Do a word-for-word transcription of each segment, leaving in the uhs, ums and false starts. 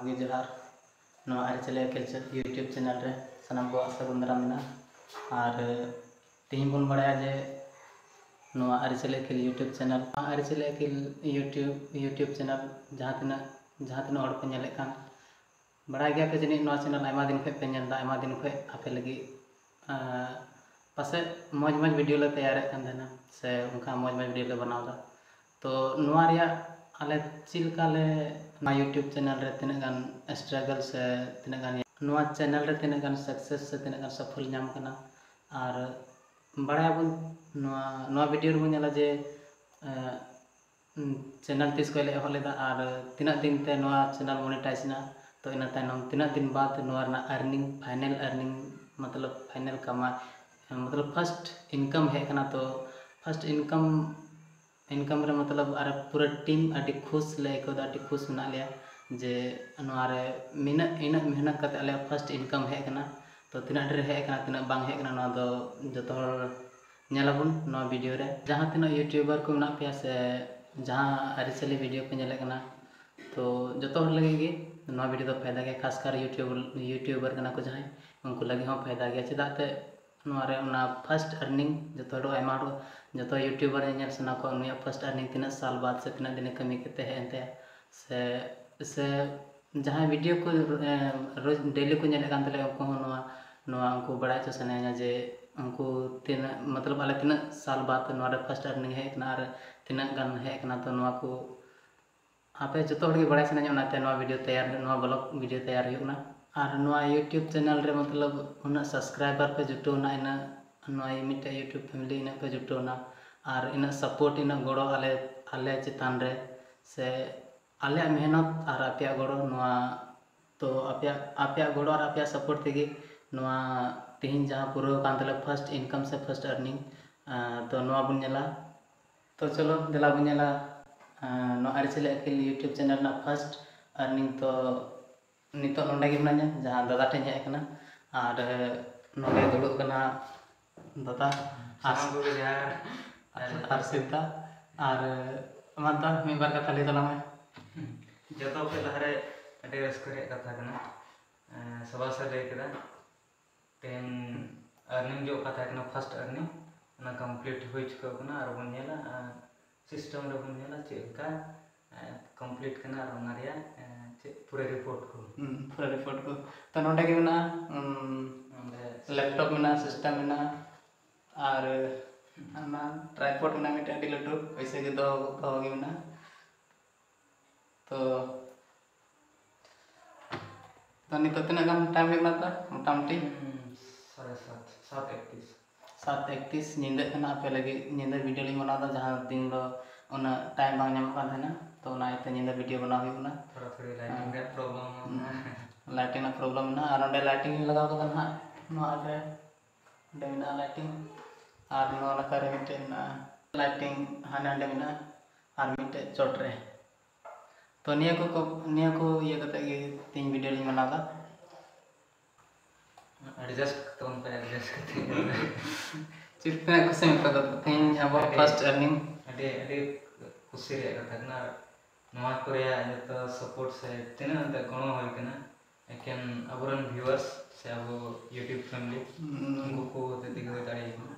ᱜᱮ ᱡᱚᱦᱟᱨ᱾ ᱱᱚᱣᱟ ᱟᱹᱨᱤᱪᱟᱹᱞᱤ ᱟᱹᱠᱤᱞ YouTube channel ᱨᱮ ᱥᱟᱱᱟᱢ ᱠᱚᱣᱟᱜ ᱥᱟᱹᱜᱩᱱ ᱫᱟᱨᱟᱢ ᱢᱮᱱᱟᱜᱼᱟ᱾ ᱟᱨ ᱛᱮᱦᱮᱧ ᱵᱚᱱ ᱵᱟᱲᱟᱭᱟ ᱡᱮ ᱱᱚᱣᱟ ᱟᱹᱨᱤᱪᱟᱹᱞᱤ ᱟᱹᱠᱤᱞ YouTube channel, ᱱᱚᱣᱟ ᱟᱹᱨᱤᱪᱟᱹᱞᱤ ᱟᱹᱠᱤᱞ YouTube YouTube channel ᱡᱟᱦᱟᱸ ᱛᱤᱱᱟᱹᱜ ᱡᱟᱦᱟᱸ ᱛᱤᱱᱟᱹᱜ ᱦᱚᱲ ᱯᱮ ᱧᱮᱞᱮᱫ ᱠᱟᱱ, ᱵᱟᱲᱟᱭ ᱜᱮᱭᱟ ᱯᱮ ᱡᱟᱹᱱᱤᱡ ᱱᱚᱣᱟ channel ᱟᱭᱢᱟ ᱫᱤᱱ ᱠᱷᱚᱱ ᱯᱮ ᱧᱮᱞ ᱮᱫᱟ, ᱟᱭᱢᱟ ᱫᱤᱱ ᱠᱷᱚᱱ ᱟᱯᱮ ᱞᱟᱹᱜᱤᱫ ᱯᱟᱥᱮᱡ ᱢᱚᱡᱽ ᱢᱚᱡᱽ video ᱞᱮ ᱛᱮᱭᱟᱨᱮᱫ ᱠᱟᱱ ᱛᱟᱦᱮᱱᱟ, ᱥᱮ ᱚᱱᱠᱟ ᱢᱚᱡᱽ ᱢᱚᱡᱽ video ᱞᱮ ᱵᱮᱱᱟᱣ ᱮᱫᱟ᱾ ᱛᱚ ᱱᱚᱣᱟ ᱨᱮᱭᱟᱜ ᱟᱞᱮ ᱪᱮᱫ ᱞᱮᱠᱟ ᱞᱮ, ᱱᱚᱣᱟ YouTube channel ᱨᱮ ᱛᱤᱱᱟᱹᱜ ᱜᱟᱱ struggle ᱥᱮ ᱛᱤᱱᱟᱹᱜ ᱜᱟᱱ, ᱱᱚᱣᱟ channel ᱨᱮ ᱛᱤᱱᱟᱹᱜ ᱜᱟᱱ success ᱥᱮ ᱛᱤᱱᱟᱹᱜ ᱜᱟᱱ ᱥᱟᱯᱷᱚᱞ ᱧᱟᱢ ᱠᱟᱱᱟ᱾ ᱟᱨ ᱵᱟᱲᱟᱭᱟᱵᱚᱱ, ᱱᱚᱣᱟ ᱱᱚᱣᱟ video ᱨᱮᱵᱚᱱ ᱧᱮᱞᱟ ᱡᱮ channel ᱛᱤᱥ ᱠᱷᱚᱱ ᱞᱮ ᱮᱦᱚᱵ ᱞᱮᱫᱟ ᱟᱨ ᱛᱤᱱᱟᱹᱜ ᱫᱤᱱ ᱛᱮ ᱱᱚᱣᱟ channel monetize ᱮᱱᱟ, ᱛᱚ ᱤᱱᱟᱹ ᱛᱟᱭᱱᱚᱢ ᱛᱤᱱᱟᱹᱜ ᱫᱤᱱ ᱵᱟᱫ ᱱᱚᱣᱟ ᱨᱮᱱᱟᱜ earning, final earning, ᱢᱚᱛᱞᱚᱵ final ᱠᱟᱢᱟᱭ, ᱢᱚᱛᱞᱚᱵ first income ᱦᱮᱡ ᱠᱟᱱᱟ᱾ ᱛᱚ first income income ᱨᱮ ᱢᱚᱛᱞᱚᱵ ᱟᱨ ᱯᱩᱨᱟᱹ team ᱟᱹᱰᱤ ᱠᱷᱩᱥ ᱞᱮ ᱟᱹᱭᱠᱟᱹᱣ ᱮᱫᱟ, ᱟᱹᱰᱤ ᱠᱷᱩᱥ ᱢᱮᱱᱟᱜ ᱞᱮᱭᱟ ᱡᱮ ᱱᱚᱣᱟ ᱨᱮ ᱢᱤᱱᱟᱹᱜ ᱤᱱᱟᱹᱜ ᱢᱮᱦᱱᱚᱛ ᱠᱟᱛᱮ ᱟᱞᱮᱭᱟᱜ first income ᱦᱮᱡ ᱠᱟᱱᱟ᱾ ᱛᱚ ᱛᱤᱱᱟᱹᱜ ᱰᱷᱮᱨ ᱦᱮᱡ ᱠᱟᱱᱟ, ᱛᱤᱱᱟᱹᱜ ᱵᱟᱝ ᱦᱮᱡ ᱠᱟᱱᱟ, ᱱᱚᱣᱟ ᱫᱚ ᱡᱚᱛᱚ ᱦᱚᱲ ᱧᱮᱞᱟᱵᱚᱱ ᱱᱚᱣᱟ video ᱨᱮ᱾ ᱡᱟᱦᱟᱸ ᱛᱤᱱᱟᱹᱜ YouTuber ᱠᱚ ᱢᱮᱱᱟᱜ ᱯᱮᱭᱟ ᱥᱮ ᱡᱟᱦᱟᱸ ᱟᱹᱨᱤᱪᱟᱹᱞᱤ video ᱯᱮ ᱧᱮᱞᱮᱫ ᱠᱟᱱᱟ, ᱛᱚ ᱡᱚᱛᱚ ᱦᱚᱲ ᱞᱟᱹᱜᱤᱫ ᱜᱮ ᱱᱚᱣᱟ video ᱫᱚ ᱯᱷᱟᱭᱫᱟ ᱜᱮᱭᱟ, ᱠᱷᱟᱥ ᱠᱟᱨ YouTube YouTuber ᱠᱟᱱᱟ ᱠᱚ ᱡᱟᱦᱟᱸᱭ, ᱩᱱᱠᱩ ᱞᱟᱹᱜᱤᱫ ᱦᱚᱸ ᱯᱷᱟᱭᱫᱟ ᱜᱮᱭᱟ᱾ ᱪᱮᱫᱟᱜ ᱛᱮ ᱱᱚᱣᱟ ᱨᱮ ᱚᱱᱟ first earning ᱡᱚᱛᱚ ᱦᱚᱲ, ᱟᱭᱢᱟ ᱦᱚᱲ, ᱡᱚᱛᱚ YouTuber ᱧᱮᱧᱮᱞ ᱥᱟᱱᱟ ᱠᱚᱣᱟ ᱩᱱᱤᱭᱟᱜ first earning ᱛᱤᱱᱟᱹᱜ ᱥᱟᱞ ᱵᱟᱫ ᱥᱮ ᱛᱤᱱᱟᱹᱜ ᱫᱤᱱᱮ ᱠᱟᱹᱢᱤ ᱠᱟᱛᱮ ᱦᱮᱡ ᱮᱱ ᱛᱟᱭᱟ, ᱥᱮ ᱥᱮ ᱡᱟᱦᱟᱸᱭ video ᱠᱚ ᱨᱳᱡᱽ daily ᱠᱚ ᱧᱮᱞᱮᱫ ᱠᱟᱱ ᱛᱟᱞᱮᱭᱟ, ᱩᱱᱠᱩ ᱦᱚᱸ ᱱᱚᱣᱟ ᱱᱚᱣᱟ ᱩᱱᱠᱩ ᱵᱟᱲᱟᱭ ᱦᱚᱪᱚ ᱥᱟᱱᱟᱭᱮᱧᱟ ᱡᱮ ᱩᱱᱠᱩ ᱛᱤᱱᱟᱹᱜ, ᱢᱚᱛᱞᱚᱵ ᱟᱞᱮ ᱛᱤᱱᱟᱹᱜ ᱥᱟᱞ ᱵᱟᱫ ᱱᱚᱣᱟ ᱨᱮ first earning ᱦᱮᱡ ᱠᱟᱱᱟ ᱟᱨ ᱛᱤᱱᱟᱹᱜ ᱜᱟᱱ ᱦᱮᱡ ᱠᱟᱱᱟ᱾ ᱛᱚ ᱱᱚᱣᱟ ᱠᱚ ᱟᱯᱮ ᱡᱚᱛᱚ ᱦᱚᱲ ᱜᱮ ᱵᱟᱲᱟᱭ ᱥᱟᱱᱟᱧᱟ, ᱚᱱᱟᱛᱮ ᱱᱚᱣᱟ video ᱛᱮᱭᱟᱨ, ᱱᱚᱣᱟ vlog video ᱛᱮᱭᱟᱨ ᱦᱩᱭᱩᱜ ᱠᱟᱱᱟ᱾ ᱟᱨ ᱱᱚᱣᱟ YouTube channel ᱨᱮ ᱢᱚᱛᱞᱚᱵ ᱩᱱᱟᱹᱜ subscriber ᱯᱮ ᱡᱩᱴᱟᱹᱣ ᱮᱱᱟ, ᱤᱱᱟᱹᱜ ᱱᱚᱣᱟ ᱢᱤᱫᱴᱮᱡ YouTube family ᱤᱱᱟᱹᱜ ᱯᱮ ᱡᱩᱴᱟᱹᱣ ᱮᱱᱟ, ᱟᱨ ᱤᱱᱟᱹᱜ support, ᱤᱱᱟᱹᱜ ᱜᱚᱲᱚ ᱟᱞᱮ ᱟᱞᱮ ᱪᱮᱛᱟᱱ ᱨᱮ, ᱥᱮ ᱟᱞᱮᱭᱟᱜ ᱢᱮᱦᱱᱚᱛ ᱟᱨ ᱟᱯᱮᱭᱟᱜ ᱜᱚᱲᱚ, ᱱᱚᱣᱟ ᱛᱚ ᱟᱯᱮᱭᱟᱜ ᱟᱯᱮᱭᱟᱜ ᱜᱚᱲᱚ ᱟᱨ ᱟᱯᱮᱭᱟᱜ support ᱛᱮᱜᱮ ᱱᱚᱣᱟ ᱛᱮᱦᱮᱧ ᱡᱟᱦᱟᱸ ᱯᱩᱨᱟᱹᱣ ᱠᱟᱱ ᱛᱟᱞᱮ first income ᱥᱮ first earning, ᱛᱚ ᱱᱚᱣᱟ ᱵᱚᱱ ᱧᱮᱞᱟ᱾ ᱛᱚ ᱪᱚᱞᱚ ᱫᱮᱞᱟ ᱵᱚᱱ ᱧᱮᱞᱟ ᱱᱚᱣᱟ ᱟᱹᱨᱤᱪᱟᱹᱞᱤ ᱟᱹᱠᱤᱞ YouTube channel ᱨᱮᱱᱟᱜ first earning᱾ ᱛᱚ ᱱᱤᱛᱚᱜ ᱱᱚᱰᱮ ᱜᱮ ᱢᱮᱱᱟᱹᱧᱟ, ᱡᱟᱦᱟᱸ ᱫᱟᱫᱟ ᱴᱷᱮᱱ ᱦᱮᱡ ᱟᱠᱟᱱᱟ, ᱟᱨ ᱱᱚᱰᱮ ᱫᱩᱲᱩᱵ ᱠᱟᱱᱟ ᱫᱟᱫᱟ ᱟᱨ ᱥᱟᱱᱟᱢ ᱠᱚᱜᱮ ᱡᱚᱦᱟᱨ᱾ ᱟᱨ ᱥᱤᱫᱷᱟ ᱟᱨ ᱢᱟ ᱫᱟ ᱢᱤᱫ ᱵᱟᱨ ᱠᱟᱛᱷᱟ ᱞᱟᱹᱭ ᱛᱟᱞᱟᱝ ᱢᱮ᱾ ᱡᱚᱛᱚ ᱠᱷᱚᱱ ᱞᱟᱦᱟᱨᱮ ᱟᱹᱰᱤ ᱨᱟᱹᱥᱠᱟᱹ ᱨᱮᱭᱟᱜ ᱠᱟᱛᱷᱟ ᱠᱟᱱᱟ᱾ ᱮᱸ, ᱥᱟᱵᱟᱥ ᱮ ᱞᱟᱹᱭ ᱠᱮᱫᱟ᱾ ᱛᱮᱦᱮᱧ earning ᱡᱚᱜ ᱠᱟᱛᱷᱟ ᱠᱟᱱᱟ, first earning, ᱚᱱᱟ complete ᱦᱩᱭ ᱪᱩᱠᱟᱹᱣ ᱠᱟᱱᱟ᱾ ᱟᱨ ᱵᱚᱱ ᱧᱮᱞᱟ, ᱟᱨ system ᱨᱮᱵᱚᱱ ᱧᱮᱞᱟ ᱪᱮᱫ ᱞᱮᱠᱟ, ᱮᱸ, complete ᱠᱟᱱᱟ ᱟᱨ ᱚᱱᱟ ᱨᱮᱭᱟᱜ, ᱮᱸ, ᱪᱮᱫ ᱯᱩᱨᱟᱹ report ᱠᱚ᱾ ᱦᱩᱸ, ᱯᱩᱨᱟᱹ report ᱠᱚ᱾ ᱛᱚ ᱱᱚᱰᱮ ᱜᱮ ᱢᱮᱱᱟᱜᱼᱟ, ᱩᱸ, ᱱᱚᱰᱮ laptop ᱢᱮᱱᱟᱜᱼᱟ, system ᱢᱮᱱᱟᱜᱼᱟ, ᱟᱨ ᱚᱱᱟ tripod ᱢᱮᱱᱟᱜᱼᱟ ᱢᱤᱫᱴᱮᱱ ᱟᱹᱰᱤ ᱞᱟᱹᱴᱩ, ᱯᱩᱭᱥᱟᱹ ᱜᱮ ᱫᱚᱦᱚ, ᱫᱚᱦᱚ ᱜᱮ ᱢᱮᱱᱟᱜᱼᱟ᱾ ᱛᱚ, ᱛᱚ ᱱᱤᱛᱚᱜ ᱛᱤᱱᱟᱹᱜ ᱜᱟᱱ time ᱦᱩᱭᱩᱜ ᱠᱟᱱᱟ ᱛᱚ ᱢᱚᱴᱟᱢᱩᱴᱤ? ᱦᱩᱸ, ᱥᱟᱲᱮ ᱥᱟᱛ, ᱥᱟᱛ ᱮᱠᱛᱤᱥ᱾ ᱥᱟᱛ ᱮᱠᱛᱤᱥ ᱧᱤᱫᱟᱹᱜ ᱠᱟᱱᱟ, ᱟᱯᱮ ᱞᱟᱹᱜᱤᱫ ᱧᱤᱫᱟᱹ video ᱞᱤᱧ ᱵᱮᱱᱟᱣ ᱮᱫᱟ, ᱡᱟᱦᱟᱸ ᱫᱤᱱ ᱫᱚ ᱩᱱᱟᱹᱜ time ᱵᱟᱝ ᱧᱟᱢᱚᱜ ᱠᱟᱱ ᱛᱟᱦᱮᱱᱟ, ᱛᱚ ᱚᱱᱟ ᱤᱭᱟᱹᱛᱮ ᱧᱤᱫᱟᱹ video ᱵᱮᱱᱟᱣ ᱦᱩᱭᱩᱜ ᱠᱟᱱᱟ᱾ ᱛᱷᱚᱲᱟ ᱛᱷᱚᱲᱤ lighting ᱦᱮᱸ᱾ ᱨᱮᱭᱟᱜ problem ᱦᱚᱸ ᱦᱩᱸ᱾ ᱢᱮᱱᱟᱜᱼᱟ᱾ Lighting ᱨᱮᱱᱟᱜ problem ᱢᱮᱱᱟᱜᱼᱟ, ᱟᱨ ᱚᱸᱰᱮ lighting ᱞᱤᱧ ᱞᱟᱜᱟᱣ ᱠᱟᱫᱟ ᱱᱟᱦᱟᱜ ᱱᱚᱣᱟ ᱨᱮ᱾ ᱚᱸᱰᱮ ᱢᱮᱱᱟᱜᱼᱟ lighting, ᱟᱨ ᱱᱚᱣᱟ ᱱᱟᱠᱷᱟ ᱨᱮ ᱢᱤᱫᱴᱮᱡ ᱢᱮᱱᱟᱜᱼᱟ lighting, ᱦᱟᱸᱰᱮ ᱱᱟᱸᱰᱮ ᱢᱮᱱᱟᱜᱼᱟ, ᱟᱨ ᱢᱤᱫᱴᱮᱡ ᱪᱚᱴ ᱨᱮ᱾ ᱛᱚ ᱱᱤᱭᱟᱹ ᱠᱚ, ᱠᱚ, ᱱᱤᱭᱟᱹ ᱠᱚ ᱤᱭᱟᱹ ᱠᱟᱛᱮ ᱜᱮ ᱛᱮᱦᱮᱧ video ᱞᱤᱧ ᱵᱮᱱᱟᱣ ᱮᱫᱟ᱾ Adjust ᱛᱟᱵᱚᱱ ᱯᱮ, adjust ᱠᱟᱛᱮ᱾ ᱪᱮᱫ ᱛᱤᱱᱟᱹᱜ ᱠᱩᱥᱤ ᱢᱮᱱᱟᱜ ᱛᱟᱯᱮ ᱛᱮᱦᱮᱧ ᱟᱵᱚ ᱟᱹᱰᱤ, first earning? ᱟᱹᱰᱤ, ᱟᱹᱰᱤ ᱠᱩᱥᱤ ᱨᱮᱭᱟᱜ ᱠᱟᱛᱷᱟ ᱠᱟᱱᱟ᱾ ᱟᱨ ᱱᱚᱣᱟ ᱠᱚ ᱨᱮᱭᱟᱜ ᱡᱚᱛᱚ support ᱥᱮ ᱛᱤᱱᱟᱹᱜ ᱮᱱᱛᱮ ᱜᱚᱲᱚ ᱦᱩᱭ ᱠᱟᱱᱟ, ᱮᱠᱮᱱ ᱟᱵᱚᱨᱮᱱ viewers ᱥᱮ ᱟᱵᱚ YouTube family ᱦᱩᱸ᱾ ᱩᱱᱠᱩ ᱠᱚ ᱦᱚᱛᱮ ᱛᱮᱜᱮ ᱦᱩᱭ ᱫᱟᱲᱮᱭᱟᱠᱟᱱᱟ᱾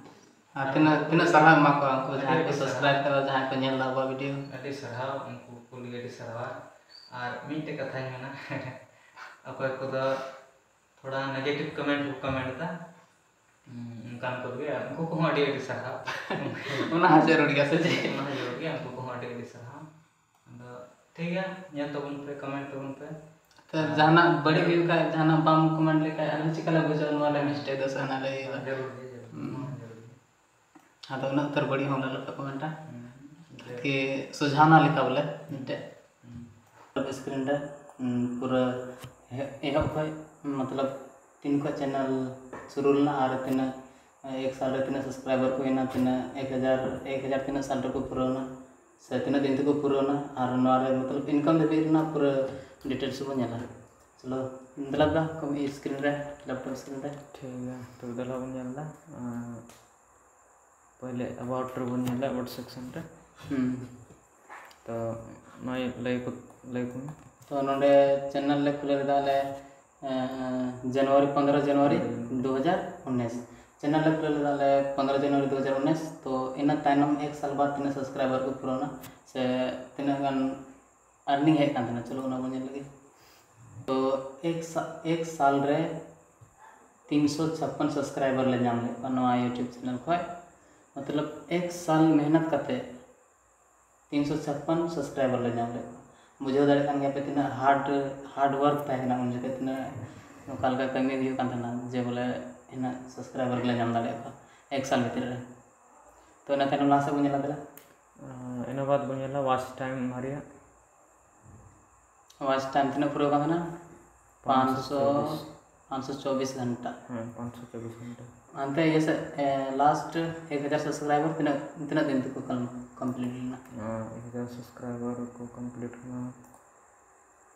ᱟᱨ ᱟᱨ ᱛᱤᱱᱟᱹᱜ, ᱩᱱᱠᱩ ᱛᱤᱱᱟᱹᱜ ᱥᱟᱨᱦᱟᱣ ᱮᱢᱟ ᱠᱚᱣᱟ ᱩᱱᱠᱩ ᱟᱹᱰᱤ ᱡᱟᱦᱟᱸᱭ ᱠᱚ ᱟᱹᱰᱤ ᱥᱟᱨᱦᱟᱣ᱾ Subscribe ᱠᱟᱫᱟ, ᱡᱟᱦᱟᱸᱭ ᱠᱚ ᱧᱮᱞ ᱫᱟ ᱟᱵᱚᱣᱟᱜ video? ᱟᱹᱰᱤ ᱥᱟᱨᱦᱟᱣ, ᱩᱱᱠᱩ ᱠᱚ ᱞᱟᱹᱜᱤᱫ ᱟᱹᱰᱤ ᱥᱟᱨᱦᱟᱣ᱾ ᱟᱨ ᱢᱤᱫᱴᱮᱡ ᱠᱟᱛᱷᱟᱧ ᱢᱮᱱᱟ, ᱚᱠᱚᱭ ᱠᱚᱫᱚ ᱛᱷᱚᱲᱟ negative comment ᱠᱚ comment ᱮᱫᱟ, ᱦᱩᱸ, ᱚᱱᱠᱟᱱ ᱠᱚᱜᱮ, ᱩᱱᱠᱩ ᱠᱚᱦᱚᱸ ᱟᱹᱰᱤ ᱟᱹᱰᱤ ᱥᱟᱨᱦᱟᱣ᱾ ᱚᱱᱟ ᱦᱚᱸ ᱡᱟᱹᱨᱩᱲ ᱜᱮᱭᱟ ᱥᱮ ᱪᱮᱫ? ᱚᱱᱟ ᱦᱚᱸ ᱡᱟᱹᱨᱩᱲ ᱜᱮᱭᱟ, ᱩᱱᱠᱩ ᱠᱚᱦᱚᱸ ᱟᱹᱰᱤ ᱟᱹᱰᱤ ᱥᱟᱨᱦᱟᱣ᱾ ᱟᱫᱚ ᱴᱷᱤᱠ ᱜᱮᱭᱟ, ᱧᱮᱞ ᱛᱟᱵᱚᱱ ᱯᱮ, comment ᱛᱟᱵᱚᱱ ᱯᱮ᱾ ᱛᱚ ᱟᱨ ᱡᱟᱦᱟᱱᱟᱜ ᱵᱟᱹᱲᱤᱡ ᱦᱩᱭᱩᱜ ᱠᱷᱟᱡ, ᱡᱟᱦᱟᱱᱟᱜ ᱵᱟᱢ comment ᱞᱮᱠᱷᱟᱡ, ᱟᱞᱮ ᱪᱤᱠᱟ ᱞᱮ ᱵᱩᱡᱷᱟᱹᱣᱟ ᱱᱚᱣᱟ ᱨᱮ mistake ᱫᱚ ᱥᱮ ᱦᱟᱱᱟ ᱞᱮ ᱤᱭᱟᱹᱭᱟ? ᱡᱟᱹᱨᱩᱲ ᱜᱮ, ᱡᱟᱹᱨᱩᱲ, ᱦᱩᱸ᱾ ᱱᱚᱣᱟ ᱦᱚᱸ ᱡᱟᱹᱨᱩᱲ ᱜᱮ᱾ ᱟᱫᱚ ᱩᱱᱟᱹᱜ ᱩᱛᱟᱹᱨ ᱵᱟᱹᱲᱤᱡ ᱦᱚᱸ ᱟᱞᱚ ᱯᱮ comment ᱟ᱾ ᱦᱩᱸ᱾ ᱟᱨᱠᱤ ᱥᱚᱡᱷᱟᱣᱱᱟ ᱞᱮᱠᱟ ᱵᱚᱞᱮ ᱢᱤᱫᱴᱮᱡ᱾ ᱦᱩᱸ᱾ Screen ᱨᱮ, ᱩᱸ, ᱯᱩᱨᱟᱹ ᱮᱦᱚᱵ, ᱮᱦᱚᱵ ᱠᱷᱚᱡ, ᱢᱚᱛᱞᱚᱵ, ᱛᱤᱱ ᱠᱷᱚᱡ channel ᱥᱩᱨᱩ ᱞᱮᱱᱟ ᱟᱨ ᱛᱤᱱᱟᱹᱜ, ᱮᱠ ᱥᱟᱞ ᱨᱮ ᱛᱤᱱᱟᱹᱜ subscriber ᱠᱚ ᱦᱩᱭᱱᱟ, ᱛᱤᱱᱟᱹᱜ ᱮᱠ ᱦᱟᱡᱟᱨ, ᱮᱠ ᱦᱟᱡᱟᱨ ᱛᱤᱱᱟᱹᱜ ᱥᱟᱞ ᱨᱮᱠᱚ ᱯᱩᱨᱟᱹᱣᱱᱟ, ᱥᱮ ᱛᱤᱱᱟᱹᱜ ᱫᱤᱱ ᱛᱮᱠᱚ ᱯᱩᱨᱟᱹᱣᱱᱟ, ᱟᱨ ᱱᱚᱣᱟ ᱨᱮ, ᱢᱚᱛᱞᱚᱵ, income ᱫᱷᱟᱹᱵᱤᱡ ᱨᱮᱱᱟᱜ ᱯᱩᱨᱟᱹ details ᱵᱚᱱ ᱧᱮᱞᱟ᱾ ᱪᱚᱞᱚ, ᱫᱮᱞᱟ ᱫᱟ, ᱠᱚᱢ screen ᱨᱮ, laptop screen ᱨᱮ᱾ ᱴᱷᱤᱠ ᱜᱮᱭᱟ, ᱛᱚᱵᱮ ᱫᱮᱞᱟ ᱵᱚᱱ ᱧᱮᱞ ᱮᱫᱟ᱾ ᱟᱸ, ᱯᱳᱭᱞᱳ about ᱨᱮᱵᱚᱱ ᱧᱮᱞᱟ, about section ᱨᱮ᱾ ᱦᱩᱸ᱾ ᱛᱚ ᱱᱚᱜᱼᱚᱭ ᱞᱟᱹᱭ ᱠᱚ, ᱞᱟᱹᱭ ᱠᱚ ᱢᱮ᱾ ᱛᱚ ᱱᱚᱰᱮ ᱪᱮᱱᱮᱞ ᱞᱮ ᱠᱷᱩᱞᱟᱹᱣ ᱞᱮᱫᱟ ᱟᱞᱮ ᱡᱟᱱᱩᱣᱟᱨᱤ, ᱯᱚᱱᱫᱽᱨᱚ ᱡᱟᱱᱩᱣᱟᱨᱤ ᱫᱩ ᱦᱟᱡᱟᱨ ᱩᱱᱤᱥ᱾ ᱪᱮᱱᱮᱞ ᱞᱮ ᱠᱷᱩᱞᱟᱹᱣ ᱞᱮᱫᱟ ᱟᱞᱮ ᱯᱚᱱᱫᱽᱨᱚ ᱡᱟᱱᱩᱣᱟᱨᱤ ᱫᱩ ᱦᱟᱡᱟᱨ ᱩᱱᱤᱥ᱾ ᱛᱚ ᱤᱱᱟᱹ ᱛᱟᱭᱱᱚᱢ ᱮᱠ ᱥᱟᱞ ᱵᱟᱫ ᱛᱤᱱᱟᱹᱜ ᱥᱟᱵᱥᱠᱨᱟᱭᱵᱟᱨ ᱠᱚ ᱯᱩᱨᱟᱹᱣᱱᱟ ᱥᱮ ᱛᱤᱱᱟᱹᱜ ᱜᱟᱱ ᱟᱨᱱᱤᱝ ᱦᱮᱡ ᱠᱟᱱ ᱛᱟᱦᱮᱱᱟ, ᱪᱚᱞᱚ ᱚᱱᱟ ᱵᱚᱱ ᱧᱮᱞ ᱞᱮᱜᱮ᱾ ᱛᱚ ᱮᱠ ᱥᱟ- ᱮᱠ ᱥᱟᱞ ᱨᱮ ᱛᱤᱱᱥᱚ ᱪᱷᱟᱯᱯᱟᱱ ᱥᱟᱵᱥᱠᱨᱟᱭᱵᱟᱨ ᱞᱮ ᱧᱟᱢ ᱞᱮᱫ ᱠᱚᱣᱟ ᱱᱚᱣᱟ YouTube ᱪᱮᱱᱮᱞ ᱠᱷᱚᱱ᱾ ᱢᱚᱛᱞᱚᱵ ᱮᱠ ᱥᱟᱞ ᱢᱮᱦᱱᱚᱛ ᱠᱟᱛᱮ ᱛᱤᱱᱥᱚ ᱪᱷᱟᱯᱯᱟᱱ ᱥᱟᱵᱥᱠᱨᱟᱭᱵᱟᱨ ᱞᱮ ᱧᱟᱢ ᱞᱮᱫ ᱠᱚᱣᱟ᱾ ᱵᱩᱡᱷᱟᱹᱣ ᱫᱟᱲᱮᱭᱟᱜ ᱠᱟᱱ ᱜᱮᱭᱟ ᱯᱮ ᱛᱤᱱᱟᱹᱜ ᱦᱟᱨᱰ ᱦᱟᱨᱰ ᱣᱟᱨᱠ ᱛᱟᱦᱮᱸ ᱠᱟᱱᱟ ᱩᱱ ᱡᱚᱠᱷᱚᱱ, ᱛᱤᱱᱟᱹᱜ ᱚᱠᱟ ᱞᱮᱠᱟ ᱠᱟᱹᱢᱤ ᱦᱩᱭᱩᱜ ᱠᱟᱱ ᱛᱟᱦᱮᱱᱟ ᱡᱮ ᱵᱚᱞᱮ ᱤᱱᱟᱹᱜ ᱥᱟᱵᱥᱠᱨᱟᱭᱵᱟᱨ ᱞᱮ ᱧᱟᱢ ᱫᱟᱲᱮᱭᱟᱜ ᱠᱚᱣᱟ ᱮᱠ ᱥᱟᱞ ᱵᱷᱤᱛᱤᱨ ᱨᱮ᱾ ᱛᱚ ᱤᱱᱟᱹ ᱛᱟᱭᱱᱚᱢ ᱞᱟᱦᱟ ᱥᱮᱫ ᱵᱚᱱ ᱧᱮᱞᱟ ᱛᱟᱦᱞᱮ᱾ ᱟᱨ ᱤᱱᱟᱹ ᱵᱟᱫ ᱵᱚᱱ ᱧᱮᱞᱟ ᱣᱟᱪ ᱴᱟᱭᱤᱢ ᱚᱱᱟ ᱨᱮᱭᱟᱜ᱾ ᱣᱟᱪ ᱴᱟᱭᱤᱢ ᱛᱤᱱᱟᱹᱜ ᱯᱩᱨᱟᱹᱣ ᱠᱟᱱ ᱛᱟᱦᱮᱱᱟ? ᱯᱟᱸᱪᱥᱚ ᱪᱚᱵᱵᱤᱥ᱾ ᱯᱟᱸᱪᱥᱚ ᱪᱚᱵᱵᱤᱥ ᱜᱷᱚᱱᱴᱟ᱾ ᱦᱮᱸ, ᱯᱟᱸᱪᱥᱚ ᱪᱚᱵᱵᱤᱥ ᱜᱷᱚᱱᱴᱟ᱾ ᱦᱟᱱᱛᱮ ᱤᱭᱟᱹ ᱥᱮᱫ, ᱮ, ᱞᱟᱥᱴ ᱮᱠ ᱦᱟᱡᱟᱨ ᱥᱟᱵᱥᱠᱨᱟᱭᱵᱟᱨ ᱛᱤᱱᱟᱹᱜ, ᱛᱤᱱᱟᱹᱜ ᱫᱤᱱ ᱛᱮᱠᱚ ᱠᱚᱢ-, ᱠᱚᱢᱯᱞᱤᱴ ᱞᱮᱱᱟ? ᱦᱮᱸ, ᱮᱠ ᱦᱟᱡᱟᱨ ᱥᱟᱵᱥᱠᱨᱟᱭᱵᱟᱨ ᱠᱚ ᱠᱚᱢᱯᱞᱤᱴ ᱞᱮᱱᱟ᱾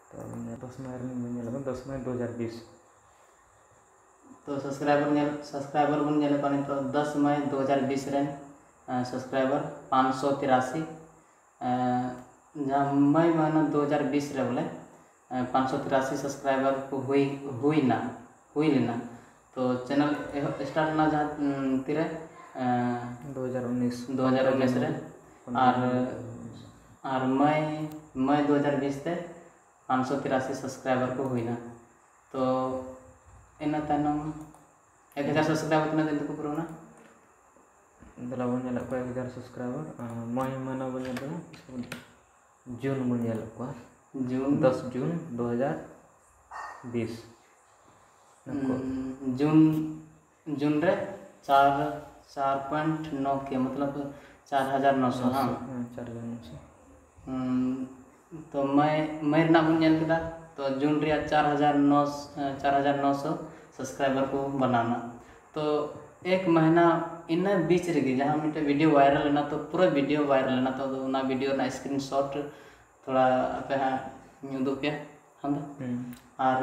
ᱛᱚ ᱫᱚᱥ ᱢᱟᱹᱦᱤᱛ ᱨᱮ ᱧᱮᱞ ᱟᱵᱚᱱ, ᱫᱚᱥ ᱢᱟᱹᱦᱤᱛ ᱫᱩ ᱦᱟᱡᱟᱨ ᱵᱤᱥ᱾ ᱛᱚ ᱥᱟᱵᱥᱠᱨᱟᱭᱵᱟᱨ ᱧᱮᱞ, ᱥᱟᱵᱥᱠᱨᱟᱭᱵᱟᱨ ᱵᱚᱱ ᱧᱮᱞᱮᱫ ᱠᱚᱣᱟ ᱱᱤᱛᱚᱜ ᱫᱚᱥ ᱢᱟᱹᱦᱤᱛ ᱫᱩ ᱦᱟᱡᱟᱨ ᱵᱤᱥ ᱨᱮᱱ, ᱮ, ᱥᱟᱵᱥᱠᱨᱟᱭᱵᱟᱨ ᱯᱟᱸᱪᱥᱚ ᱛᱤᱨᱟᱥᱤ᱾ ᱮ, ᱡᱟᱦᱟᱸ ᱢᱟᱹᱭ ᱢᱟᱹᱦᱱᱟᱹ ᱫᱩ ᱦᱟᱡᱟᱨ ᱵᱤᱥ ᱨᱮ ᱵᱚᱞᱮ, ᱮ, ᱯᱟᱸᱪᱥᱚ ᱛᱤᱨᱟᱥᱤ ᱥᱟᱵᱥᱠᱨᱟᱭᱵᱟᱨ ᱠᱚ ᱦᱩᱭ, ᱦᱩᱭᱱᱟ, ᱦᱩᱭ ᱞᱮᱱᱟ᱾ ᱛᱚ ᱪᱮᱱᱮᱞ ᱮᱦᱚᱵ ᱥᱴᱟᱨᱴ ᱞᱮᱱᱟ ᱡᱟᱦᱟᱸ, ᱩᱢ, ᱛᱤᱨᱮ? ᱮ, ᱫᱩ ᱦᱟᱡᱟᱨ ᱩᱱᱤᱥ᱾ ᱫᱩ ᱦᱟᱡᱟᱨ ᱩᱱᱤᱥ ᱨᱮ᱾ ᱟᱨ, ᱟᱨ ᱢᱟᱹᱭ, ᱢᱟᱹᱭ ᱫᱩ ᱦᱟᱡᱟᱨ ᱵᱤᱥ ᱛᱮ ᱯᱟᱸᱪᱥᱚ ᱛᱤᱨᱟᱥᱤ ᱥᱟᱵᱥᱠᱨᱟᱭᱵᱟᱨ ᱠᱚ ᱦᱩᱭᱱᱟ᱾ ᱛᱚ ᱤᱱᱟᱹ ᱛᱟᱭᱱᱚᱢ ᱮᱠ ᱦᱟᱡᱟᱨ ᱥᱟᱵᱥᱠᱨᱟᱭᱵᱟᱨ ᱛᱤᱱᱟᱹᱜ ᱫᱤᱱ ᱛᱮᱠᱚ ᱯᱩᱨᱟᱹᱣᱱᱟ? ᱫᱮᱞᱟ ᱵᱚᱱ ᱧᱮᱞᱮᱫ ᱠᱚᱣᱟ ᱮᱠ ᱦᱟᱡᱟᱨ ᱥᱟᱵᱥᱠᱨᱟᱭᱵᱟᱨ, ᱟᱨ ᱢᱟᱹᱦᱤᱛ ᱢᱟᱹᱦᱱᱟᱹ ᱵᱚᱱ ᱧᱮᱞ ᱠᱮᱫᱟ, ᱡᱩᱱ ᱵᱚᱱ ᱧᱮᱞᱮᱫ ᱠᱚᱣᱟ᱾ ᱡᱩᱱ᱾ ᱫᱚᱥ ᱡᱩᱱ ᱫᱩ ᱦᱟᱡᱟᱨ ᱵᱤᱥ᱾ ᱱᱩᱠᱩ᱾ ᱩᱸ, ᱡᱩᱱ, ᱡᱩᱱ ᱨᱮ ᱪᱟᱨ, ᱪᱟᱨ ᱯᱚᱭᱮᱱᱴ ᱱᱚ ᱠᱮ, ᱢᱚᱛᱞᱚᱵ ᱪᱟᱨ ᱦᱟᱡᱟᱨ ᱱᱚᱥᱚ, ᱱᱚᱥᱚ, ᱦᱟᱝ? ᱦᱮᱸ, ᱪᱟᱨ ᱦᱟᱡᱟᱨ ᱱᱚᱥᱚ᱾ ᱩᱸ, ᱛᱚ ᱢᱟᱹᱭ, ᱢᱟᱹᱭ ᱨᱮᱱᱟᱜ ᱵᱚᱱ ᱧᱮᱞ ᱠᱮᱫᱟ, ᱛᱚ ᱡᱩᱱ ᱨᱮᱭᱟᱜ ᱪᱟᱨ ᱦᱟᱡᱟᱨ ᱱᱚᱥᱚ, ᱪᱟᱨ ᱦᱟᱡᱟᱨ ᱱᱚᱥᱚ ᱥᱟᱵᱥᱠᱨᱟᱭᱵᱟᱨ ᱠᱚ ᱵᱮᱱᱟᱣ ᱮᱱᱟ᱾ ᱛᱚ ᱮᱠ ᱢᱟᱦᱱᱟ ᱤᱱᱟᱹ ᱵᱤᱪ ᱨᱮᱜᱮ ᱡᱟᱦᱟᱸ ᱢᱤᱫᱴᱮᱱ ᱵᱷᱤᱰᱤᱭᱳ ᱵᱷᱟᱭᱨᱟᱞ ᱮᱱᱟ, ᱛᱚ ᱯᱩᱨᱟᱹ ᱵᱷᱤᱰᱤᱭᱳ ᱵᱷᱟᱭᱨᱟᱞ ᱮᱱᱟ, ᱛᱚ ᱚᱱᱟ ᱵᱷᱤᱰᱤᱭᱳ ᱨᱮᱱᱟᱜ ᱥᱠᱨᱤᱱ ᱥᱚᱴ ᱛᱷᱚᱲᱟ ᱟᱯᱮ ᱦᱟᱸᱜ ᱤᱧ ᱩᱫᱩᱜ ᱯᱮᱭᱟ, ᱦᱟᱸ ᱫᱟ? ᱦᱩᱸ᱾ ᱟᱨ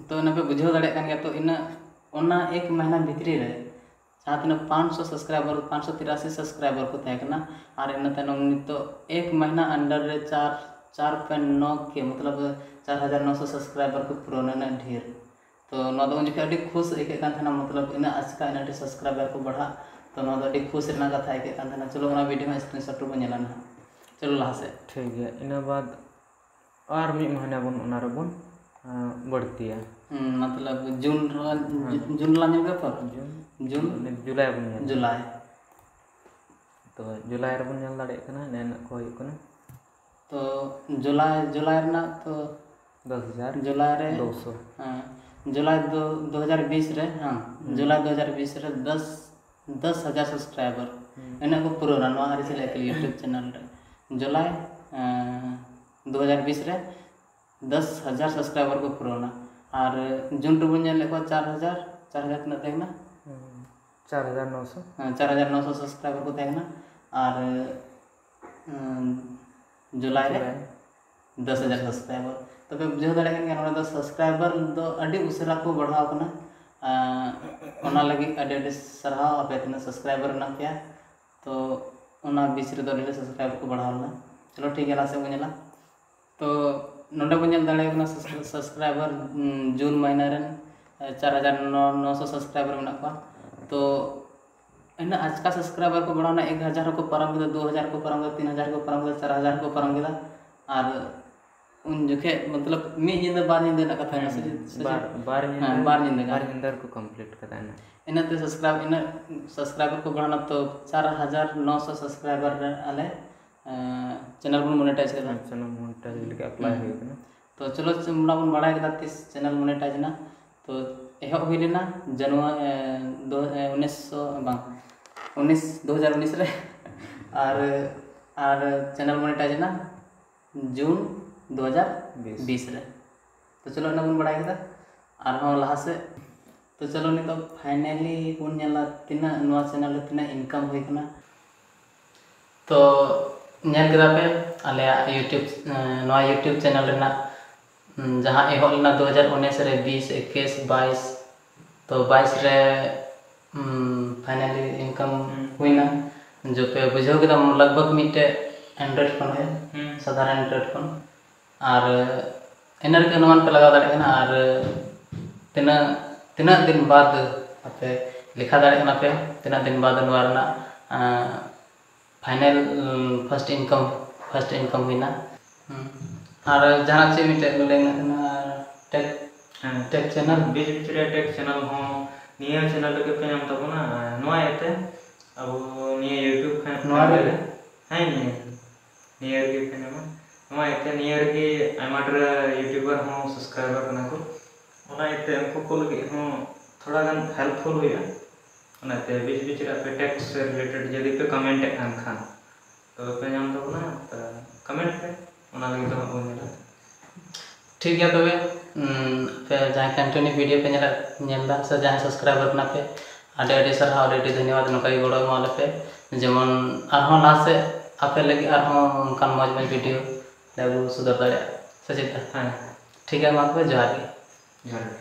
ᱛᱚ ᱚᱱᱟ ᱯᱮ ᱵᱩᱡᱷᱟᱹᱣ ᱫᱟᱲᱮᱭᱟᱜ ᱠᱟᱱ ᱜᱮᱭᱟ, ᱛᱚ ᱤᱱᱟᱹ, ᱚᱱᱟ ᱮᱠ ᱢᱟᱦᱱᱟ ᱵᱷᱤᱛᱨᱤ ᱨᱮ ᱡᱟᱦᱟᱸ ᱛᱤᱱᱟᱹᱜ ᱯᱟᱸᱪᱥᱚ ᱥᱟᱵᱥᱠᱨᱟᱭᱵᱟᱨ, ᱯᱟᱸᱪᱥᱚ ᱛᱤᱨᱟᱥᱤ ᱥᱟᱵᱥᱠᱨᱟᱭᱵᱟᱨ ᱠᱚ ᱛᱟᱦᱮᱸ ᱠᱟᱱᱟ, ᱟᱨ ᱤᱱᱟᱹ ᱛᱟᱭᱱᱚᱢ ᱱᱤᱛᱚᱜ ᱮᱠ ᱢᱟᱦᱱᱟ under ᱨᱮ ᱪᱟᱨ, ᱪᱟᱨ ᱯᱚᱭᱮᱱᱴ ᱱᱚ ᱠᱮ, ᱢᱚᱛᱞᱚᱵ ᱪᱟᱨ ᱦᱟᱡᱟᱨ ᱱᱚᱥᱚ ᱥᱟᱵᱥᱠᱨᱟᱭᱵᱟᱨ ᱠᱚ ᱯᱩᱨᱟᱹᱣᱱᱟ, ᱩᱱᱟᱹᱜ ᱰᱷᱮᱨ᱾ ᱛᱚ ᱱᱚᱣᱟ ᱫᱚ ᱩᱱ ᱡᱚᱠᱷᱚᱱ ᱟᱹᱰᱤ ᱠᱷᱩᱥ ᱟᱹᱭᱠᱟᱹᱜ ᱠᱟᱱ ᱛᱟᱦᱮᱱᱟ, ᱢᱚᱛᱞᱚᱵ ᱤᱱᱟᱹᱜ ᱟᱪᱠᱟ ᱤᱱᱟᱹᱜ ᱰᱷᱮᱨ ᱥᱟᱵᱥᱠᱨᱟᱭᱵᱟᱨ ᱠᱚ ᱵᱟᱲᱦᱟᱜ᱾ ᱛᱚ ᱱᱚᱣᱟ ᱫᱚ ᱟᱹᱰᱤ ᱠᱷᱩᱥ ᱨᱮᱱᱟᱜ ᱠᱟᱛᱷᱟ ᱟᱹᱭᱠᱟᱹᱜ ᱠᱟᱱ ᱛᱟᱦᱮᱱᱟ᱾ ᱪᱚᱞᱚ ᱚᱱᱟ ᱵᱷᱤᱰᱤᱭᱳ ᱦᱚᱸ ᱥᱠᱨᱤᱱᱥᱚᱴ ᱨᱮᱵᱚᱱ ᱧᱮᱞᱟ ᱱᱟᱦᱟᱜ᱾ ᱪᱚᱞᱚ ᱞᱟᱦᱟ ᱥᱮᱫ᱾ ᱴᱷᱤᱠ ᱜᱮᱭᱟ, ᱤᱱᱟᱹ ᱵᱟᱫ ᱟᱨ ᱢᱤᱫ ᱢᱟᱹᱦᱱᱟᱹ ᱵᱚᱱ ᱚᱱᱟ ᱨᱮᱵᱚᱱ ᱟᱸ, ᱵᱟᱹᱲᱛᱤᱭᱟ᱾ ᱦᱩᱸ, ᱢᱚᱛᱞᱚᱵ ᱡᱩᱱ ᱨᱮ, ᱦᱮᱸ᱾ ᱡᱩᱱ ᱞᱟᱝ ᱧᱮᱞ ᱠᱮᱫᱟ ᱛᱚ? ᱡᱩᱱ᱾ ᱡᱩᱱ᱾ ᱡᱩᱞᱟᱭ ᱵᱚᱱ ᱧᱮᱞ᱾ ᱡᱩᱞᱟᱭ᱾ ᱛᱚ ᱡᱩᱞᱟᱭ ᱨᱮᱵᱚᱱ ᱧᱮᱞ ᱫᱟᱲᱮᱭᱟᱜ ᱠᱟᱱᱟ, ᱱᱮᱱᱟᱜ ᱠᱚ ᱦᱩᱭᱩᱜ ᱠᱟᱱᱟ᱾ ᱛᱚ ᱡᱩᱞᱟᱭ, ᱡᱩᱞᱟᱭ ᱨᱮᱱᱟᱜ ᱛᱚ ᱫᱚᱥ ᱦᱟᱡᱟᱨ ᱡᱩᱞᱟᱭ ᱨᱮ, ᱫᱩᱥᱚ᱾ ᱦᱮᱸ, ᱡᱩᱞᱟᱭ ᱫᱚ ᱫᱩ ᱦᱟᱡᱟᱨ ᱵᱤᱥ ᱨᱮ, ᱦᱮᱸ, ᱦᱩᱸ᱾ ᱡᱩᱞᱟᱭ ᱫᱩ ᱦᱟᱡᱟᱨ ᱵᱤᱥ ᱨᱮ ᱫᱚᱥ, ᱫᱚᱥ ᱦᱟᱡᱟᱨ ᱥᱟᱵᱥᱠᱨᱟᱭᱵᱟᱨ᱾ ᱦᱩᱸ᱾ ᱤᱱᱟᱹᱜ ᱠᱚ ᱯᱩᱨᱟᱹᱣᱱᱟ ᱱᱚᱣᱟ ᱟᱹᱨᱤᱪᱟᱹᱞᱤ ᱟᱹᱠᱤᱞ YouTube ᱪᱮᱱᱮᱞ ᱨᱮ᱾ ᱡᱩᱞᱟᱭ, ᱮᱸ, ᱫᱩ ᱦᱟᱡᱟᱨ ᱵᱤᱥ ᱨᱮ ᱫᱚᱥ ᱦᱟᱡᱟᱨ ᱥᱟᱵᱥᱠᱨᱟᱭᱵᱟᱨ ᱠᱚ ᱯᱩᱨᱟᱹᱣᱱᱟ᱾ ᱟᱨ ᱡᱩᱱ ᱨᱮᱵᱚᱱ ᱧᱮᱞ ᱞᱮᱫ ᱠᱚᱣᱟ ᱪᱟᱨ ᱦᱟᱡᱟᱨ, ᱪᱟᱨ ᱦᱟᱡᱟᱨ ᱛᱤᱱᱟᱹᱜ ᱛᱟᱦᱮᱸ ᱠᱟᱱᱟ? ᱦᱩᱸ, ᱪᱟᱨ ᱦᱟᱡᱟᱨ ᱱᱚᱥᱚ᱾ ᱦᱮᱸ, ᱪᱟᱨ ᱦᱟᱡᱟᱨ ᱱᱚᱥᱚ ᱥᱟᱵᱥᱠᱨᱟᱭᱵᱟᱨ ᱠᱚ ᱛᱟᱦᱮᱸ ᱠᱟᱱᱟ᱾ ᱟᱨ, ᱩᱸ, ᱡᱩᱞᱟᱭ ᱨᱮ ᱡᱩᱞᱟᱭ᱾ ᱫᱚᱥ ᱦᱟᱡᱟᱨ ᱥᱟᱵᱥᱠᱨᱟᱭᱵᱟᱨ᱾ ᱛᱚᱵᱮ ᱵᱩᱡᱷᱟᱹᱣ ᱫᱟᱲᱮᱭᱟᱜ ᱠᱟᱱ ᱜᱮᱭᱟ, ᱱᱚᱰᱮ ᱫᱚ ᱥᱟᱵᱥᱠᱨᱟᱭᱵᱟᱨ ᱫᱚ ᱟᱹᱰᱤ ᱩᱥᱟᱹᱨᱟ ᱠᱚ ᱵᱟᱲᱦᱟᱣ ᱠᱟᱱᱟ᱾ ᱟᱸ, ᱚᱱᱟ ᱞᱟᱹᱜᱤᱫ ᱟᱹᱰᱤ ᱟᱹᱰᱤ ᱥᱟᱨᱦᱟᱣ, ᱟᱯᱮ ᱛᱤᱱᱟᱹᱜ ᱥᱟᱵᱥᱠᱨᱟᱭᱵᱟᱨ ᱢᱮᱱᱟᱜ ᱯᱮᱭᱟ᱾ ᱛᱚ ᱚᱱᱟ ᱵᱤᱪ ᱨᱮᱫᱚ ᱟᱹᱰᱤ ᱰᱷᱮᱨ ᱥᱟᱵᱥᱠᱨᱟᱭᱵᱟᱨ ᱠᱚ ᱵᱟᱲᱦᱟᱣ ᱞᱮᱱᱟ᱾ ᱪᱚᱞᱚ ᱴᱷᱤᱠ ᱜᱮᱭᱟ, ᱞᱟᱦᱟ ᱥᱮᱫ ᱵᱚᱱ ᱧᱮᱞᱟ᱾ ᱛᱚ ᱱᱚᱰᱮ ᱵᱚᱱ ᱧᱮᱞ ᱫᱟᱲᱮᱭᱟᱜ ᱠᱟᱱᱟ ᱥᱟᱵᱥᱠᱨᱟᱭᱵᱟᱨ, ᱩᱸ, ᱡᱩᱱ ᱢᱟᱹᱦᱱᱟᱹ ᱨᱮᱱ, ᱮ, ᱪᱟᱨ ᱦᱟᱡᱟᱨ ᱱᱚᱥᱚ ᱥᱟᱵᱥᱠᱨᱟᱭᱵᱟᱨ ᱢᱮᱱᱟᱜ ᱠᱚᱣᱟ᱾ ᱛᱚ ᱤᱱᱟᱹᱜ ᱟᱪᱠᱟ ᱥᱟᱵᱥᱠᱨᱟᱭᱵᱟᱨ ᱠᱚ ᱵᱟᱲᱦᱟᱣᱱᱟ, ᱮᱠ ᱦᱟᱡᱟᱨ ᱦᱚᱸᱠᱚ ᱯᱟᱨᱚᱢ ᱠᱮᱫᱟ, ᱫᱩ ᱦᱟᱡᱟᱨ ᱠᱚ ᱯᱟᱨᱚᱢ ᱠᱮᱫᱟ, ᱛᱤᱱ ᱦᱟᱡᱟᱨ ᱠᱚ ᱯᱟᱨᱚᱢ ᱠᱮᱫᱟ, ᱪᱟᱨ ᱦᱟᱡᱟᱨ ᱠᱚ ᱯᱟᱨᱚᱢ ᱠᱮᱫᱟ᱾ ᱟᱨ ᱩᱱ ᱡᱚᱠᱷᱮᱡ ᱢᱚᱛᱞᱚᱵ ᱢᱤᱫ ᱧᱤᱫᱟᱹ ᱵᱟᱨ ᱧᱤᱫᱟᱹ ᱨᱮᱱᱟᱜ ᱠᱟᱛᱷᱟ ᱠᱟᱱᱟ, ᱥᱮ ᱪᱮᱫ? ᱥᱮ ᱵᱟᱨ, ᱪᱮᱫ? ᱵᱟᱨ ᱧᱤᱫᱟᱹ, ᱦᱮᱸ, ᱵᱟᱨ ᱧᱤᱫᱟᱹ ᱜᱟᱱ᱾ ᱵᱟᱨ ᱧᱤᱫᱟᱹ ᱨᱮᱠᱚ complete ᱠᱟᱫᱟ ᱤᱱᱟᱹ᱾ ᱤᱱᱟᱹᱜ ᱛᱮ ᱥᱟᱵᱥᱠᱨᱟᱭᱵ, ᱤᱱᱟᱹᱜ ᱥᱟᱵᱥᱠᱨᱟᱭᱵᱟᱨ ᱠᱚ ᱵᱟᱲᱦᱟᱣᱱᱟ, ᱛᱚ ᱪᱟᱨ ᱦᱟᱡᱟᱨ ᱱᱚᱥᱚ ᱥᱟᱵᱥᱠᱨᱟᱭᱵᱟᱨ ᱨᱮ ᱟᱞᱮ, ᱮᱸ, ᱪᱮᱱᱮᱞ ᱵᱚᱱ ᱢᱚᱱᱮᱴᱟᱭᱤᱡᱽ ᱠᱮᱫᱟ᱾ ᱦᱮᱸ, ᱪᱮᱱᱮᱞ ᱢᱚᱱᱮᱴᱟᱭᱤᱡᱽ ᱞᱟᱹᱜᱤᱫ ᱮᱯᱞᱟᱭ ᱦᱩᱸ᱾ ᱦᱩᱭ ᱠᱟᱱᱟ᱾ ᱛᱚ ᱪᱚᱞᱚ ᱪᱮ-, ᱚᱱᱟ ᱵᱚᱱ ᱵᱟᱲᱟᱭ ᱠᱮᱫᱟ ᱛᱤᱥ ᱪᱮᱱᱮᱞ ᱢᱚᱱᱮᱴᱟᱭᱤᱡᱽ ᱮᱱᱟ᱾ ᱛᱚ ᱮᱦᱚᱵ ᱦᱩᱭ ᱞᱮᱱᱟ ᱡᱟᱱᱩᱣᱟᱨᱤ, ᱮᱸ, ᱫᱩ, ᱮᱸ, ᱩᱱᱤᱥᱥᱚ, ᱵᱟᱝ, ᱩᱱᱤᱥ, ᱫᱩ ᱦᱟᱡᱟᱨ ᱩᱱᱤᱥ ᱨᱮ᱾ ᱟᱨ, ᱟᱨ ᱪᱮᱱᱮᱞ ᱢᱚᱱᱮᱴᱟᱭᱤᱡᱽ ᱮᱱᱟ ᱡᱩᱱ ᱫᱩ ᱦᱟᱡᱟᱨ ᱵᱤᱥ᱾ ᱵᱤᱥ ᱨᱮ᱾ ᱛᱚ ᱪᱚᱞᱚ ᱚᱱᱟ ᱵᱚᱱ ᱵᱟᱲᱟᱭ ᱠᱮᱫᱟ᱾ ᱟᱨᱦᱚᱸ ᱞᱟᱦᱟ ᱥᱮᱫ᱾ ᱛᱚ ᱪᱚᱞᱚ ᱱᱤᱛᱚᱜ finally ᱵᱚᱱ ᱧᱮᱞᱟ ᱛᱤᱱᱟᱹᱜ ᱱᱚᱣᱟ ᱪᱮᱱᱮᱞ ᱨᱮ ᱛᱤᱱᱟᱹᱜ income ᱦᱩᱭ ᱠᱟᱱᱟ᱾ ᱛᱚ ᱧᱮᱞ ᱠᱮᱫᱟ ᱯᱮ ᱟᱞᱮᱭᱟᱜ YouTube, ᱮᱸ, ᱱᱚᱣᱟ YouTube ᱪᱮᱱᱮᱞ ᱨᱮᱱᱟᱜ, ᱩᱸ, ᱡᱟᱦᱟᱸ ᱮᱦᱚᱵ ᱞᱮᱱᱟ ᱫᱩ ᱦᱟᱡᱟᱨ ᱩᱱᱤᱥ ᱨᱮ, ᱵᱤᱥ, ᱮᱠᱩᱥ, ᱵᱟᱭᱤᱥ, ᱛᱚ ᱵᱟᱭᱤᱥ ᱨᱮ, ᱩᱸ, finally income ᱦᱩᱸ᱾ ᱦᱩᱭᱱᱟ᱾ ᱡᱚᱯᱮ ᱵᱩᱡᱷᱟᱹᱣ ᱠᱮᱫᱟ, ᱞᱟᱜᱽ ᱵᱷᱟᱜᱽ ᱢᱤᱫᱴᱮᱡ, Android phone ᱦᱩᱭᱩᱜ, ᱦᱩᱸ᱾ ᱥᱟᱫᱷᱟᱨᱚᱱ Android phone᱾ ᱟᱨ ᱮᱱ ᱟᱨ ᱠᱤ ᱚᱱᱩᱢᱟᱱ ᱯᱮ ᱞᱟᱜᱟᱣ ᱫᱟᱲᱮᱭᱟᱜ ᱠᱟᱱᱟ᱾ ᱟᱨ ᱛᱤᱱᱟᱹᱜ, ᱛᱤᱱᱟᱹᱜ ᱫᱤᱱ ᱵᱟᱫ ᱟᱯᱮ ᱞᱮᱠᱷᱟ ᱫᱟᱲᱮᱭᱟᱜ ᱠᱟᱱᱟ ᱯᱮ ᱛᱤᱱᱟᱹᱜ ᱫᱤᱱ ᱵᱟᱫ ᱱᱚᱣᱟ ᱨᱮᱱᱟᱜ, ᱟᱸ, final, ᱩᱸ, first income, first income ᱦᱩᱭᱱᱟ? ᱦᱩᱸ᱾ ᱟᱨ ᱡᱟᱦᱟᱸ ᱪᱮᱫ ᱢᱤᱫᱴᱮᱡ ᱞᱟᱹᱭ ᱨᱮᱱᱟᱜ ᱠᱟᱱᱟ, ᱴᱮᱠ, ᱦᱮᱸ᱾ ᱴᱮᱠ ᱪᱮᱱᱮᱞ? ᱵᱤᱪ ᱵᱤᱪ ᱨᱮ ᱴᱮᱠ ᱪᱮᱱᱮᱞ ᱦᱚᱸ ᱱᱤᱭᱟᱹ ᱪᱮᱱᱮᱞ ᱨᱮᱜᱮ ᱯᱮ ᱧᱟᱢ ᱛᱟᱵᱚᱱᱟ᱾ ᱟᱨ ᱱᱚᱣᱟ ᱤᱭᱟᱹᱛᱮ ᱟᱵᱚ ᱱᱤᱭᱟᱹ YouTube ᱯᱷᱮ-, ᱱᱚᱣᱟ ᱯᱷᱮᱱᱮᱞ ᱨᱮ? ᱨᱮ, ᱦᱮᱸ, ᱱᱤᱭᱟᱹ, ᱱᱤᱭᱟᱹ ᱨᱮᱜᱮ ᱯᱮ ᱧᱟᱢᱟ᱾ ᱱᱚᱣᱟ ᱤᱭᱟᱹᱛᱮ ᱱᱤᱭᱟᱹ ᱨᱮᱜᱮ ᱟᱭᱢᱟ ᱰᱷᱮᱨ YouTuber ᱦᱚᱸ subscriber ᱠᱟᱱᱟ ᱠᱚ᱾ ᱚᱱᱟ ᱤᱭᱟᱹᱛᱮ ᱩᱱᱠᱩ ᱠᱚ ᱞᱟᱹᱜᱤᱫ ᱦᱚᱸ ᱛᱷᱚᱲᱟ ᱜᱟᱱ helpful ᱦᱩᱭᱩᱜᱼᱟ᱾ ᱚᱱᱟᱛᱮ ᱵᱤᱪ ᱵᱤᱪ ᱨᱮ ᱟᱯᱮ ᱴᱮᱠ ᱥᱮ related ᱡᱩᱫᱤ ᱯᱮ comment ᱮᱫ ᱠᱟᱱ ᱠᱷᱟᱱ, ᱛᱚᱵᱮ ᱯᱮ ᱧᱟᱢ ᱛᱟᱵᱚᱱᱟ, ᱛᱚ comment ᱯᱮ, ᱚᱱᱟ ᱞᱟᱹᱜᱤᱫ ᱫᱚ ᱦᱟᱸᱜ ᱵᱚᱱ ᱧᱮᱞᱟ᱾ ᱴᱷᱤᱠ ᱜᱮᱭᱟ ᱛᱚᱵᱮ, ᱩᱸ, ᱟᱯᱮ ᱡᱟᱦᱟᱸᱭ continue video ᱯᱮ ᱧᱮᱞᱟ, ᱧᱮᱞ ᱮᱫᱟ ᱥᱮ ᱡᱟᱦᱟᱸᱭ subscriber ᱠᱟᱱᱟ ᱯᱮ, ᱟᱹᱰᱤ ᱟᱹᱰᱤ ᱥᱟᱨᱦᱟᱣ, ᱟᱹᱰᱤ ᱟᱹᱰᱤ ᱫᱷᱚᱱᱭᱚᱵᱟᱫ, ᱱᱚᱝᱠᱟ ᱜᱮ ᱜᱚᱲᱚ ᱮᱢᱟ ᱞᱮᱯᱮ, ᱡᱮᱢᱚᱱ ᱟᱨᱦᱚᱸ ᱞᱟᱦᱟ ᱥᱮᱫ ᱟᱯᱮ ᱞᱟᱹᱜᱤᱫ ᱟᱨᱦᱚᱸ ᱚᱱᱠᱟᱱ ᱢᱚᱡᱽ ᱢᱚᱡᱽ video ᱞᱮ ᱟᱹᱜᱩ ᱥᱚᱫᱚᱨ ᱫᱟᱲᱮᱭᱟᱜᱼᱟ, ᱥᱮ ᱪᱮᱫ? ᱦᱮᱸ᱾ ᱴᱷᱤᱠ ᱜᱮᱭᱟ, ᱢᱟ ᱛᱚᱵᱮ ᱡᱚᱦᱟᱨ ᱜᱮ᱾ ᱡᱚᱦᱟᱨ ᱜᱮ᱾